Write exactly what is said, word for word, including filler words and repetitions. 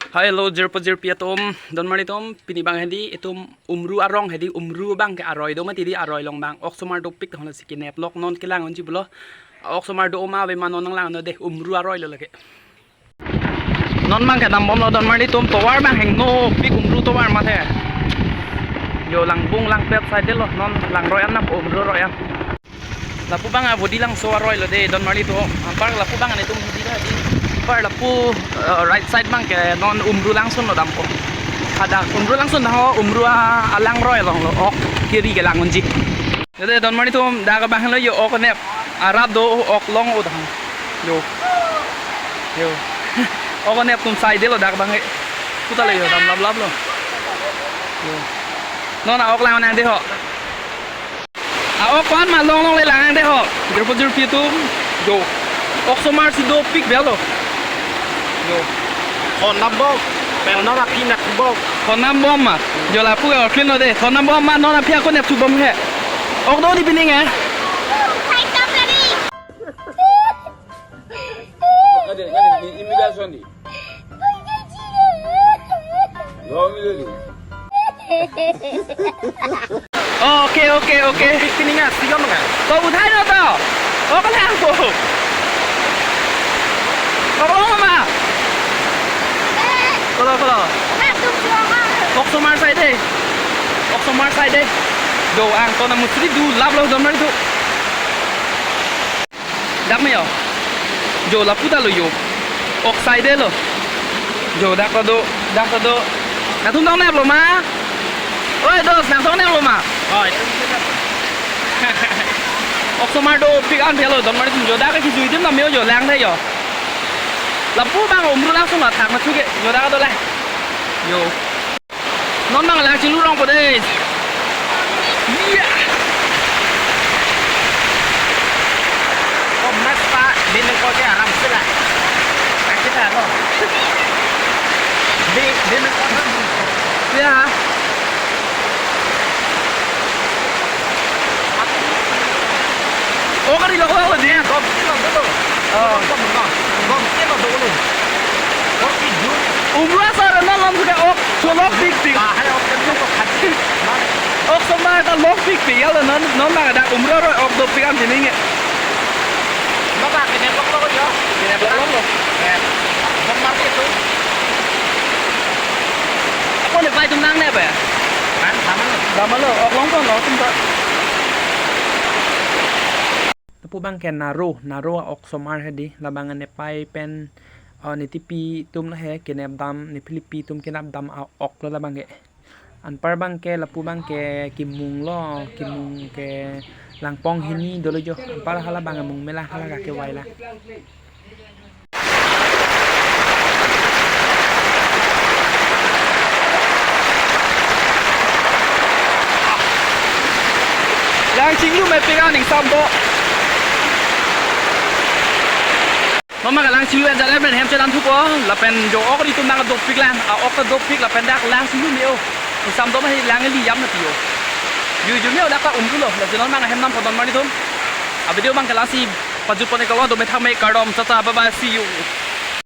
Hello, jirpo jirpi atum, donmari atum, pini abang hedi, itum Umru arong hedi, Umru abang ke aroi do mati di, aroi along abang ok osomar dopik tahun si kenep lok non kelang unji pulo. Ok osomar do ma ave ma non nanglang non de, Umru aroi lo lake. Non abang ke dambomlo donmari atum, tovar abang hingno pik Umru tovar mate. Yo langbung langpet side lo, non langroi an na Umru roi an. Lapu abang abodi langso aroi lo de donmari atum. Anpar lapu abang netum hidi hidi. Anpar lapu, eh, right side abang ke non Umru langsun lo dampo. Hadak Umru langsun ho Umru a-, alangroi along lo ok kiri kelang unji. Yo de donmari atum dak abang lo yo ok nep. Arap do ok long o dang. Yo. Yo. Ok nep atum side lo dak abang ke. Puta le yo dam lap lap lo. Yo. Non a-ok lang nang de ho. A-ok ko-an ma long longle lang de ho. Jirpo jirpi atum. Yo. Ok osomar si dopik belo. Yo. Honam bom. Pen non aphi nep bom. Honam bom ma. Yo lapu ke orphin lo de. Honam bom ma non aphi ako nep thu bom he. Ok do di pining eh. Ada, ada, ini, ini dah Sandi. Lo ini dia. Okay, okay, okay. Pining ah, tiga mengan. To uthai lo to. Ok lang ko. Ok long ma. Kolo, kolo. Ok osomar side de. Ok osomar side de. Do ang to na musri do lab lo donmari atum. Dak me yo. Yo lapu ta lo yo. Ok side lo. Yo dak ta do, dak ta do. Nangtum tong nep lo ma? Oi dos, nangtum tong nep lo ma? Oi. Ok osomar dopik an thelo donmari atum yo dak ke kijui adim na me yo lang the yo. Lapu abang Umru langsun ma thak ma thuke yo dak do le. Yo. Non abang lang chinglu rong po de. Iya. Oh, mas pa, di neng ko ke aram sila. Kita lo. Di, di neng ko. Ya. Oh, kari lo ko lo di. Gom sila dulu. Oh. Gom sila dulu. Umru asar non lom sudah ok, so lok pikpik. Ok osomar ta lok pikpik ya lo non, non abang ada Umru aroi ok dopik an sini nge. Maka kene lok lo yo. Kene lok lo. Eh, nomor itu. Ako ne pai tum nang ne ba? Kan sama lo. Sama lo, ok long ko lo tum ta. Lapu abang ke Naro, Naro a-ok osomar hedi, labang nepai pen, eh, ne tipi atum lo he, kenep dam, ne philipi atum kenep dam a-ok lo labang ke. Anpar abang ke, lapu abang ke, kimung lo, kimung ke, langpong hini dolo jo, anpar hala abang mung mela hala ga kevai la. Lang chinglu mepik an ingsam do. Mama ka lang chinglu ajat lapen hem chedan thupo, lapen jo ok ri atum abang dopik lang, a-ok ta dopik lapen dak lang chinglu me-o. Ingsam do ma hi lang ili yam na tiyo. Yo yo me-o dak ta Umru lo, lapen non abang hem nam po donmari atum. A-video abang ke lasi pajut pon iklo, do me thang me kardom, tata, bye bye, see you.